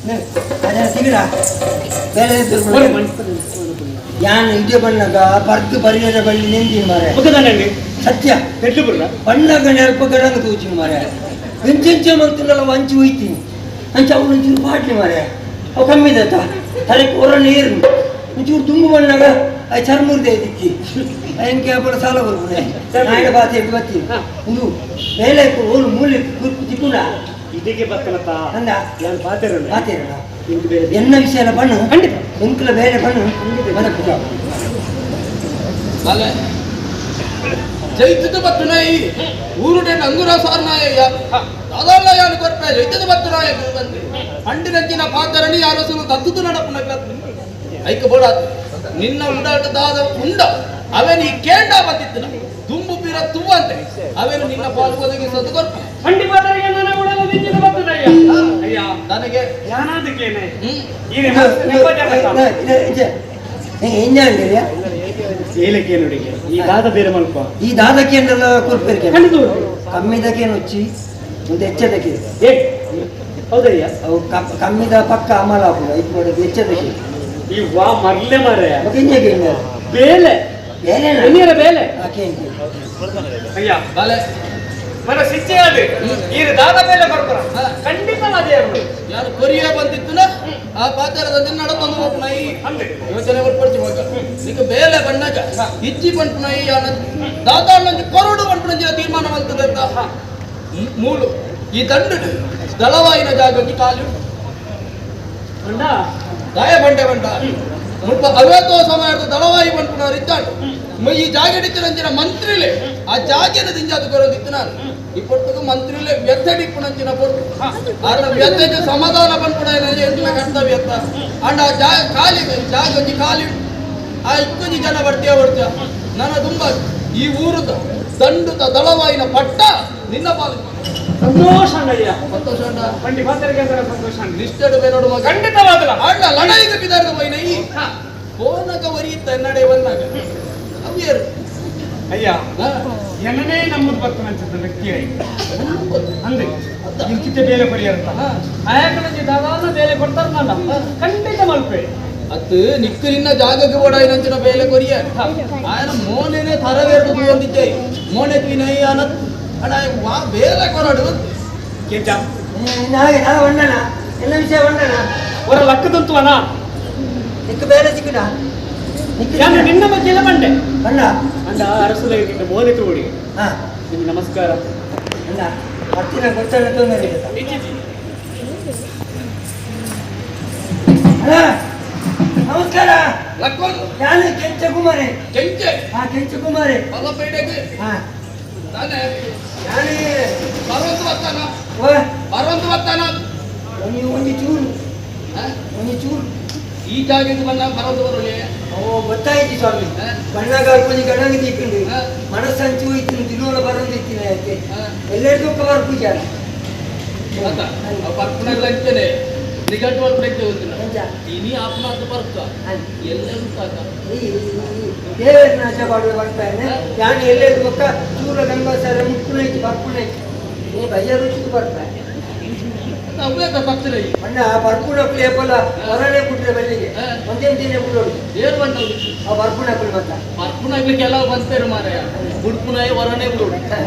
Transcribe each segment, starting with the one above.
ಸಿಗಡ ಬೇಲೆ ಯಾನ್ ಇಡೀ ಬಣ್ಣಗ ಪರ್ದು ಪರಿಯದ ಬಳ್ಳಿ ನೆಂದಿನ ಮಾರೆ ಸತ್ಯ ಬಣ್ಣಗ ನೆನಪು ಗಡಂಗ ತೂಚಿನ ಮಾರೆ ಎಂಚೆಂಚ ಮಂತುಂಡಲ ವಂಚಿ ಹೋಯ್ತೀನಿ ಅಂಚ ಅವ್ರು ಒಂಚೂರು ಪಾಟ್ಲಿ ಮಾರೆ ಅವು ಕಮ್ಮಿದತ್ತ ತಲೆಗೆ ಹೊರ ನೀರು ಒಂಚೂರು ತುಂಬು ಬಣ್ಣಗ ಆ ಚರ್ಮುರ್ದೆ ದಿಕ್ಕಿ ಎಂಕೆ ಅಪ್ಪಳ ಸಾಲ ಬರ್ಪುನೆ ನಾಯಿನ ಬಾತಿ ಎದ್ದು ಬತ್ತಿ ಇದು ಬೇಲೆ ಓಲು ಮೂಲೆ ತಿಕ್ಕುಂಡ ಇದಕ್ಕೆ ಬರ್ತನತ್ತ ಅಂದ ನಾನು ಪಾತಿರಲ್ಲ ಬಾತಿರಲ್ಲ ಎನ್ನ ವಿಷಯ ಎಲ್ಲ ಬಣ್ಣು ಖಂಡಿತ ಎಂಕಲ ಬೇರೆ ಬಣ್ಣು ಬದಕು ಅಲ್ಲ ಜೈತದ ಬತ್ತುನಾಯಿ ಊರುಡೆ ಅಂಗುರ ಸಾರ್ನಾಯ ದಾದಾಳ ಯಾನು ಕೊರ್ಪೆ ಜೈತದ ಬತ್ತುನಾಯ ಬಂದು ಹಂಡಿನಂಚಿನ ಪಾತರಣಿ ಯಾರಸನು ತತ್ತುದು ನಡಪುನ ಐಕ ಬೋಡ ನಿನ್ನ ಉಡಾಟ ದಾದ ಉಂಡ ಅವೇನು ಈ ಕೇಂಡ ಬತ್ತಿತ್ತನ ದುಂಬು ಬೀರ ತುವ್ವಂತೆ ಅವೇನು ನಿನ್ನ ಪಾಲು ಒದಗಿಸೋದು ಕೊರ್ಪೆ ಹಂಡಿ ಪಾತರಿಗೆ ನನ್ನ ಉಡಲ ನಿಂಚಿದ ಬತ್ತುನಯ್ಯ ಅಯ್ಯ ನನಗೆ ಯಾನಾದಕ್ಕೇನೆ ಹ್ಮ್ ಈ ಎಂಜಾಂಡಿರಿಯಾ ಏಲಕ್ಕೆ ನುಡಿಗೆ ಈ ದಾದ ಬೇರೆ ಮಲ್ಪ ಈ ದಾದಕ್ಕೆ ಕೊರ್ಪೇರಿಗೆ ಖಂಡಿತ ಕಮ್ಮಿದಕ್ಕೆ ನುಚ್ಚಿ ಒಂದು ಹೆಚ್ಚದಕ್ಕೆ ಏ ಹೌದಯ್ಯ ಅವು ಕಮ್ಮಿದ ಪಕ್ಕ ಅಮಲ ಆಪುಂಡು ಐಕ್ ಮಾಡೋದು ಹೆಚ್ಚದಕ್ಕೆ ಈ ವಾ ಮರ್ಲೆ ಮಾರೆ ಬೊಕ ಇಂಜೆಗೆ ಇಂಜ ಬೇಲೆ ಬೇಲೆನಾ? ಎನ್ನಿಯರ ಬೇಲೆ ಆಕೆ ಇಂಜೆ. ಅಯ್ಯ ಬಲೆ ಮನ ಸಿಚ್ಚೆ ಅದು ಈ ದಾದ ಬೇಲೆ ಬರ್ಪರ ಖಂಡಿತ ಅದೇ ಯಾರು ಕೊರಿಯ ಬಂದಿತ್ತುನ ಆ ಪಾತರದ ನಡತೊಂದು ಹೋಗ್ನಾಯಿ ಅಂದೆ ಯೋಚನೆ ಒಟ್ಪಡಿಸಿ ಮಗ ನಿಕ್ಕ ಬೇಲೆ ಬಣ್ಣಗ ಇಜ್ಜಿ ಪಂಪುನೈ ಯಾನ ದಾದಾಳಂಜಿ ಕೊರಡು ಪಂಪುನಂಜಿನ ತೀರ್ಮಾನ ಮಂತದಂತ ಮೂಲು ಈ ದಂಡು ದಳವಾಯಿನ ಜಾಗಕ್ಕೆ ಕಾಲು ಅಂಡ ದಾಯ ಬಂಡೆ ಬಂಡ ಮುಲ್ಪ ಅವೇತೋ ಸಮಯದ ದಳವಾಯಿ ಪಂಪುನವರು ಇದ್ದಾಳು ಈ ಜಾಗೆಡಿತ್ತಿನಂಚಿನ ಮಂತ್ರಿಲೆ ಆ ಜಾಗೆನ ದಿಂಜಾದು ಕೊರದಿತ್ತು ನಾನು ಈ ಪೊಟ್ಟುಗು ಮಂತ್ರಿಲೆ ವ್ಯಥಡಿಪ್ಪುನಂಚಿನ ಪೊಟ್ಟು ಆರ್ನ ವ್ಯಥೆಗೆ ಸಮಾಧಾನ ಪನ್ಪುನ ಎಂಚಿನ ಕರ್ತವ್ಯ ಅತ್ತ ಅಂಡ ಆ ಜಾ ಖಾಲಿ ಜಾಗ ಒಂಜಿ ಖಾಲಿ ಆ ಇಕ್ಕೊಂಜಿ ಜನ ಬರ್ತೀಯ ಬರ್ತೀಯ ನನ್ನ ತುಂಬ ಈ ಊರುದ ದಂಡುದ ದಳವಾಯಿನ ಪಟ್ಟ ನಿನ್ನ ಪಾಲು ಸಂತೋಷ ಅಣ್ಣಯ್ಯ ಸಂತೋಷ ಅಣ್ಣ ಬಂಡಿ ಪಾತರಿಗೆ ಅಂದ್ರೆ ಸಂತೋಷ ಅಣ್ಣ ನಿಷ್ಠೆಡು ಬೇನೋಡು ಮಗ ಖಂಡಿತವಾದಲ್ಲ ಅಣ್ಣ ಲಡಾಯಿಗೆ ಬಿದಾರ್ದ ಮೈನ ಈ ಫೋನಗ ಒರಿಯುತ್ತ ಎನ್ನಡೆ ಬಂದಾಗ ಅವು ಯಾರು ಅಯ್ಯ ಹಾ? ಏನನೇ ನಮ್ಮದು ಬರ್ತನಂಚಿದ್ದ ವ್ಯಕ್ತಿ ಅಂದೆ ಇಂಕಿತ ಬೇಲೆ ಕೊರಿಯರಂತ ಆಯಾಕಲಂಜಿ ದಾದಾನ ಬೇಲೆ ಕೊಡ್ತಾರಲ್ಲ ಖಂಡಿತ ಮಲ್ಪೆ ಅತ್ತು ನಿಕ್ಕು ನಿನ್ನ ಜಾಗಕ್ಕೆ ಓಡಾಯಿನಂಚಿನ ಬೇಲೆ ಕೊರಿಯ ಆಯನ ಮೋನೆನೆ ತರವೇರ್ದು ಹೊಂದಿದ್ದೆ ಮೋನೆ ತಿನೈ ಅನತ್ ಅಣ್ಣ ವಾ ಬೇಲೆ ಕೊರಡು ಕೆಂಚ ನಾಗೆ ನಾ ಬಣ್ಣನ ಎಲ್ಲ ವಿಷಯ ಬಣ್ಣನ ಹೊರ ಲಕ್ಕದಂತುವನ ನಿಕ್ಕ ಬೇರೆ ಸಿಕ್ಕುಡ ನಿಕ್ಕ ನಾನು ನಿನ್ನ ಬಗ್ಗೆ ಎಲ್ಲ ಬಂಡೆ ಬಣ್ಣ ಅಂಡ ಅರಸುಲ ಮೋನೆ ತೋಡಿ ಹಾ ನಿಮ್ಗೆ ನಮಸ್ಕಾರ ಅಲ್ಲ ಹತ್ತಿರ ಗೊತ್ತಲ್ಲ ತೊಂದರೆ ಇಲ್ಲ. ಅಣ್ಣ ನಮಸ್ಕಾರ ಲಕ್ಕೊಂಡು ನಾನು ಕೆಂಚ ಕುಮಾರೆ ಕೆಂಚೆ ಹಾ ಕೆಂಚ ಕುಮಾರೆ ಬಲಪೇಟೆಗೆ ಹಾ ತಾನೆ ನಾನು ಬರುವಂತ ಬರ್ತಾನ ಓ ಬರುವಂತ ಬರ್ತಾನ ಒಂಜಿ ಒಂಜಿ ಚೂರು ಹಾ? ಒಂಜಿ ಚೂರು ಈ ಜಾಗಕ್ಕೆ ಬಂದ ಬರುವಂತ ಬರೋಲಿ ಓ ಗೊತ್ತಾಯ್ತು ಸ್ವಾಮಿ ಹಾ? ಬಣ್ಣಗ ಒಂಜಿ ಗಣಂಗ ದಿಕ್ಕುಂಡು ಹಾ. ಮನಸ್ಸಂಚು ಇತ್ತಿನ ತಿರುವಲ ಬರೋದಿತ್ತಿನ ಯಾಕೆ ಹಾ. ಎಲ್ಲರಿಗೂ ಕವರ್ ಪೂಜೆ ಅತ್ತ ಪರ್ಪುನಾಗ ಅಂಚನೆ ನಿಘಂಟು ಬರ್ಪುನೈತೆ ಗೊತ್ತಿಲ್ಲ ಎಂಚ? ಇನಿ ಆಪ್ನಾಥ ಬರ್ಕ ಎಲ್ಲರೂ ಸಾಕ ದೇವರ ನಾಶ ಮಾಡುವ ಬರ್ತಾನೆ ಯಾನು ಎಲ್ಲೆಲ್ಲಿ ಪಕ್ಕ ಚೂರ ಗಂಗಾಸರ ಮುಕ್ಕುನೈತಿ ಬರ್ಪುನೈತಿ ನೀ ಬಯ್ಯ ರುಚಿಗೆ ಬರ್ತಾನೆ ಅವೇ ತಪ್ಪಿಲ್ಲ ಈ ಅಣ್ಣ ಬರ್ಪುಣ ಏಪಲ್ಲ ಹೊರನೇ ಬಿಟ್ರೆ ಬಲ್ಲಿಗೆ ಹಾ. ಒಂದೇ ದಿನ ಬಿಡೋಡು ಏನ್ ಬಂದ ಆ ಬರ್ಪುಣ ಮತ್ತ ಪರ್ಪುನಾಗ್ಲಿ ಕೆಲವು ಬಂತೇರು ಮಾರಾಯ ಬುಡ್ಪುನಾಯ ಹೊರನೇ ಬಿಡೋಡು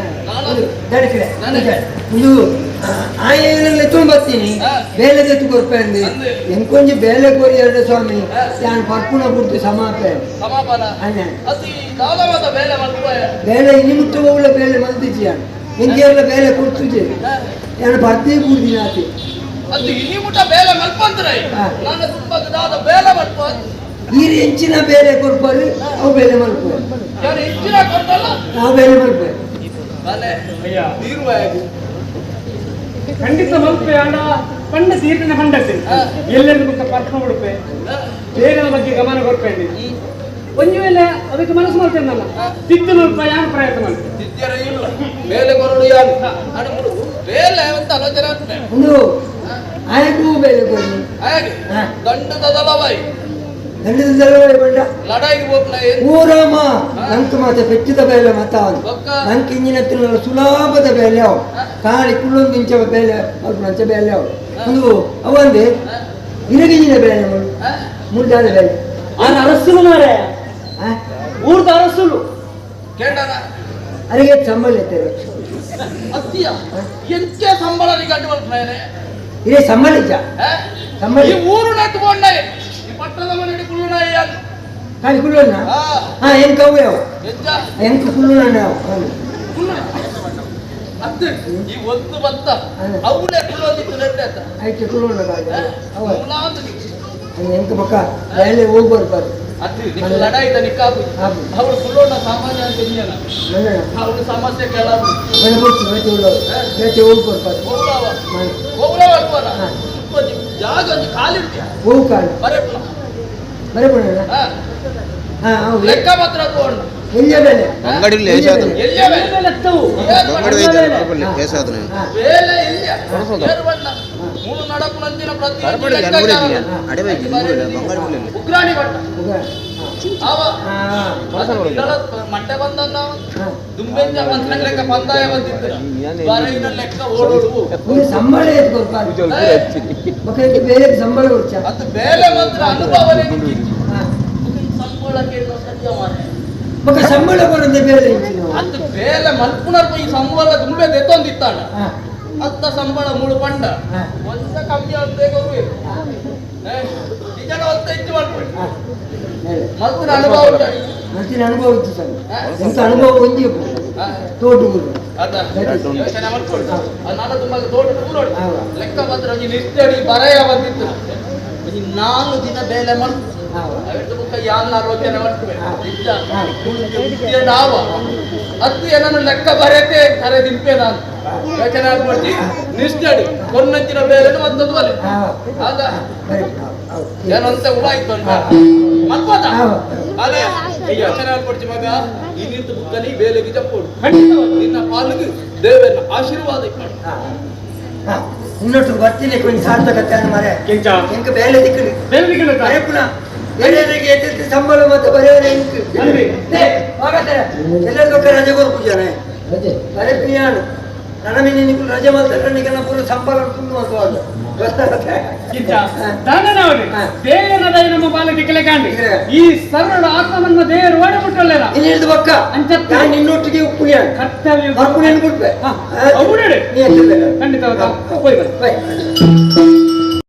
ನಾನು ದಡಕಿಲೆ ನಾನೇ. ಇದು ಆಯನೆಲ್ಲ ಬರ್ತೀನಿ ಹಾ. ಬೇಲೆ ತೆತ್ತು ಕೊರ್ಪೆ ಅಂದೆ ಅಂದೆ. ಎಂಕೊಂಜಿ ಬೇಲೆ ಕೋರಿ ಎರಡು ಸ್ವಾಮಿ ಹಾ. ಯಾನ್ ಪರ್ಪುಣ ಬಿಡ್ತು ಸಮಾಪೆ ಸಮಾಪಾನ ಅಣ್ಣ ಅತಿ ದಾದವಾದ ಬೇಲೆ ಮಲ್ಪುವ ಬೇಲೆ ನಿಮಿತ್ತ ಉಳ್ಳ ಬೇಲೆ ಮಲ್ತಿಜಿ ಯಾನ್ ಎಂಕೆಲ್ಲ ಬೇಲೆ ಕೊಡ್ತುಜಿ ಯಾನ್ ಬರ್ತೀ ಕೂಡ್ದಿನ ಆತಿ ಅದು ಇನಿ ಮುಟ ಬೇಲೆ ಮಲ್ಪಂದ್ರೆ ಹಾ. ನನ್ನ ತುಂಬ ದಾದ ಬೇಲೆ ಮಲ್ಪ ನೀರು ಹೆಂಚಿನ ಬೇಲೆ ಕೊರ್ಪರು ಅವು ಬೇಲೆ ಮಲ್ಪು ಯಾರು ಹೆಚ್ಚಿನ ಕೊಡ್ತಲ್ಲ ನಾವು ಬೇಲೆ ಮಲ್ಪು ಬಲೆ ಅಯ್ಯ ನೀರು ಬಾಯಾಗು ಖಂಡಿತ ಮಲ್ಪೆ ಅಂಡ ಪಂಡ ತೀರ್ಪಿನ ಪಂಡತೆ ಹಾ. ಎಲ್ಲರಿಗೂ ಮುಖ ಪರ್ಕ ಉಡುಪೆ ಬೇರೆಯ ಬಗ್ಗೆ ಗಮನ ಕೊಡ್ಪೇನೆ ಒಂದು ವೇಳೆ ಅದಕ್ಕೆ ಮನಸ್ಸು ಮಾಡ್ತೇನಲ್ಲ ತಿದ್ದು ರೂಪಾಯಿ ಯಾರು ಪ್ರಯತ್ನ ಮಾಡ್ತೇನೆ ತಿದ್ಯರ ಇಲ್ಲ ಬೇಲೆ ಕೊರಡು ಯಾರು ಅಡ ಬೇಲೆ ಅಂತ ಆಲೋಚನೆ ಆಗ್ತದೆ ಒಂದು ಆಯಗೂ ಬೇಲೆ ಕೊರ್ನು ಹಾಗೆ ಹಾ. ದಂಡದ ದಳವಾಯಿ ದಂಡದ ಬಂಡ ಲಡಾಯಿಗೆ ಹೋಗ್ನ ಊರಮ್ಮ ನಂಗೆ ಮಾತ ಪೆಟ್ಟಿದ ಬೇಲೆ ಮತ್ತ ಅವನು ಬೊಕ್ಕ ನಂಗೆ ಇಂಜಿನ ತಿನ್ನಲ್ಲ ಸುಲಭದ ಬೇಲೆ ಅವು ಕಾಲಿ ಕುಳ್ಳೊಂದು ಇಂಚ ಬೇಲೆ ಅಲ್ಪ ನಂಚ ಬೇಲೆ ಅವು ಒಂದು ಅವಂದೆ ಇರಗಿನ ಬೇಲೆ ಮುಲ್ದಾದ ಬೇಲೆ ಆನ ಅರಸುಲು ಮಾರೆ ಊರ್ದ ಅರಸುಲು ಕೇಂಡನ ಅರಿಗೆ ಸಂಬಳ ಎತ್ತಾರೆ ಅತ್ತಿಯ ಎಂಚೆ ಸಂಬಳ ನಿಗಂಟು ಮಲ್ಪನೇನೆ ಇದೇ ಸಂಬಳ ಇಜ್ಜ ಸಂಬಳ ಈ ಊರು ನಟ್ಟುಕೊಂಡೆ ಈ ಪಟ್ಟಣದ ಮನೆ ಕುಳ್ಳುನಾಯಿ ಅನ್ ಖಾಲಿ ಕುಳ್ಳೋಣ ಆ ಹಾ ಎಂಕ ಅವು ಯಾವ ಎಂಚ ಎಂಕ ಕುಳ್ಳೋಣ ಕುಳ್ಳು ಅತ್ತು ಈ ಒಂದು ಬತ್ತ ಅವಳೇ ಕುಳ್ಳೊಂದಿತ್ತು ನೆಟ್ಟೆ ಅಂತ ಆಯ್ತು ಕುಳ್ಳೋಣ ಅವ ಮೂಲಾಂದು ಎಂಕ ಬಕ್ಕ ಬೇಲೆ ಹೋಗ್ಬಾರ್ದು ಅತ್ತು ನಿಕ್ಕ ಲಡಾಯಿದ ನಿಕ್ಕಾಪು ಆಪು. ಅವಳು ಕುಳ್ಳೋಣ ಸಾಮಾನ್ಯ ಅಂತ ಇನ್ನೇನ ಮನೆ ಅವಳು ಸಮಸ್ಯೆ ಕೇಳ ಮನೆ ಕೊಡ್ತು ಬೇತೆ ಉಳ್ಳೋ ಬೇತೆ ಹೋಗ್ಬಾರ್ದು ಹೋಗ್ಲಾವ ಮನೆ ಹೋಗ್ಲಾವ ಅಲ್ವಲ್ಲ ಹಾ. ಒಂಜಿ ಜಾಗ ಒಂಜಿ ಖಾಲಿ ಇರ್ತೀಯ ಹೋಗು ಕಾಲು ಬರಪ್ಪ ಬರಬೋಣ ಹಾ ಹಾ ಹೌದು ಲೆಕ್ಕ ಮಾತ್ರ ತಗೊಂಡು ಎಲ್ಲಿಯ ಬೇಲೆ ಬಂಗಡಿಲ್ಲ ಏಸಾದನು ಎಲ್ಲಿಯ ಬೇಲೆ? ಲೆತ್ತವು ಏರು ಬಂಗಡಿ ಬಣ್ಣ. ವೈದ್ಯರು ಏಸಾದನು ಹಾ ಬೇಲೆ ಎಲ್ಲಿಯ? ಏರು ಬಣ್ಣ. ಮೂರು ನಡಪುನಂಚಿನ ಪ್ರತಿ ಕರ್ಪಡಿಲ್ಲ ಲೆಕ್ಕಾಚಾರ. ನೂರಿಲ್ಲ ಅಡವೆ ನೂರಿಲ್ಲ ಬಂಗಡಿ ಮುಳ್ಳಿಲ್ಲ ಉಗ್ರಾಣಿ ಬಟ್ಟ ಹೋಗ ಅವ ಹಾ ಇಡಲ ಮಂಟೆ ಬಂದನ್ನ ಹಾ ದುಂಬೆಂಜ ಬಂದ ಲೆಕ್ಕ ಪಂದಾಯ ಬಂದಿತ್ತು ಬರಗಿನ ಲೆಕ್ಕ ಓಡೋಡು ಒಂದು ಸಂಬಳ ಎತ್ಕೊಳ್ಬಾರ್ದು ಮಕ್ಕಳಿಗೆ ಬೇರೆ ಸಂಬಳ ಕೊಡ್ಚ ಅದು ಬೇಲೆ ಮಾತ್ರ ಅನುಭವನೇ ನಿಕ್ಕಿತ್ತು. ಹಾ ಸಂಬಳ ಕೇಳುವ ಸತ್ಯ ಮಾರ್ರೆ. ಮಕ್ಕ ಸಂಬಳ ಕೊಡಂದೆ ಬೇರೆ ಇಂಚಿನ ಅದು ಬೇಲೆ ಮಲ್ಪುನರ್ ಈ ಸಂಬಳ ದುಂಬೆ ದೆತ್ತೊಂದಿತ್ತಾಣ ಹಾ ಅತ್ತ ಸಂಬಳ ಮೂಳು ಪಂಡ ಹಾ. ಒಂದ ಕಮ್ಮಿ ಅಂತ ಕೊರುವೆ ನಿಜನ ಒತ್ತ ಹೆಚ್ಚು ಮಲ್ಪುಡಿ ಹಾ ಹೇಳಿ. ಮಲ್ಪುನ ಅನುಭವ ಉಂಟು ಮತ್ತಿನ ಅನುಭವ ಇತ್ತು ಸರ್ ಎಂತ ಅನುಭವ ಒಂದೇ ಹಾ. ತೋಟು ಗುರು ಅದ ಯೋಚನೆ ಮಲ್ಪೊಡು ಅದು ನಾನು ತುಂಬ ತೋಟ ಕೂರೋಡು ಹಾ. ಲೆಕ್ಕ ಮಾತ್ರ ಒಂಜಿ ನಿಷ್ಠೆಡಿ ಬರೆಯ ಬಂದಿತ್ತು ಒಂಜಿ ನಾಲ್ಕು ದಿನ ಬೇಲೆ ಮಲ್ಪು ಹಾ ಅವೆಟ್ಟು ಬುಕ್ಕ ಯಾನ್ ಆಲೋಚನೆ ಮಲ್ಪುವೆ ಹಾ. ನಿಜ ಹಾ. ನಾವ ಅತ್ತು ಏನನ್ನು ಲೆಕ್ಕ ಬರೆಯತೆ ಕರೆ ದಿಂಪೆ ನಾನು ಯೋಚನೆ ಮಾಡ್ಕೊಡ್ತಿ ನಿಷ್ಠೆಡಿ ಕೊನ್ನಂಚಿನ ಬೇಲೆನು ಮತ್ತೊಂದು ಬಲೆ ಹಾ ಅದ ಬರಿ ಹೌದು ಏನಂತ ಉಳಾಯ್ತು ಅಂತ ಮಲ್ಪದ ಹಾ. ಅದೇ ಯೋಚನೆ ಮಾಡ್ಕೊಡ್ತಿ ಮಗ ಇನ್ನಿಂತ ಬುಕ್ಕನಿ ಬೇಲೆಗೆ ಜಪ್ಪೋಡು ಖಂಡಿತವಾಗಿ ನಿನ್ನ ಪಾಲಿಗೆ ದೇವರ ಆಶೀರ್ವಾದ ಇಪ್ಪಡು ಹಾ ಹಾ ಇನ್ನೊಟ್ಟು ಬರ್ತೀನಿ ಕೊಂಚ ಸಾರ್ಥಕತೆ ಮಾರೆ ಕೆಂಚ ಎಂಕ ಬೇಲೆ ದಿಕ್ಕಲಿ ಬೇರೆ ದಿಕ್ಕಲು ಬರೆ ಪುನಃ ಬೇರೆಯವರಿಗೆ ಎತ್ತೆತ್ತಿ ಸಂಬಳ ಮತ್ತೆ ಬರೆಯವರೇ ಇಂಕ್ ಅಲ್ರಿ. ಏ, ಹೋಗತ್ತಾರೆ. ಎಲ್ಲರಿಗೂ ರಜೆ ಕೊರ್ಪುಜಾನೆ ಬರೆ ಪಿಯಾನು ನನ್ನ ನಿಕ್ಕಲು ರಜೆ ಮಾಡ್ತಾರೆ ನಿಕ್ಕ ಪೂರ ಸಂಬಳ ತುಂಬ ಮಾತು ಕಿಂಚ ದಾನನವರೇ ಹಾ. ದೇವನದೈ ನಮ್ಮ ಬಾಲ ದಿಕ್ಕಲೆ ಕಾಂಡಿ ಇದ್ರೆ. ಈ ಸರಳ ಆತ್ಮನನ್ನ ದೇವರು ಒಡಬಿಟ್ಟೊಳ್ಳೆರ ಇನ್ನು ಹಿಡಿದು ಬಕ್ಕ ಅಂಚತ್ತೆ. ನಾನು ನಿನ್ನೊಟ್ಟಿಗೆ ಉಪ್ಪುಣಿಯಾನು ಕರ್ತವ್ಯ ಬರ್ಪುಣಿಯನ್ನು ಬಿಡ್ಪೆ ಹಾ. ಅವ್ರು ಹೇಳಿ. ನೀ ಎತ್ತಬೇಡ ಖಂಡಿತ ಹೌದಾ? ಹೋಯ್ ಬನ್ನಿ. ಬೈ.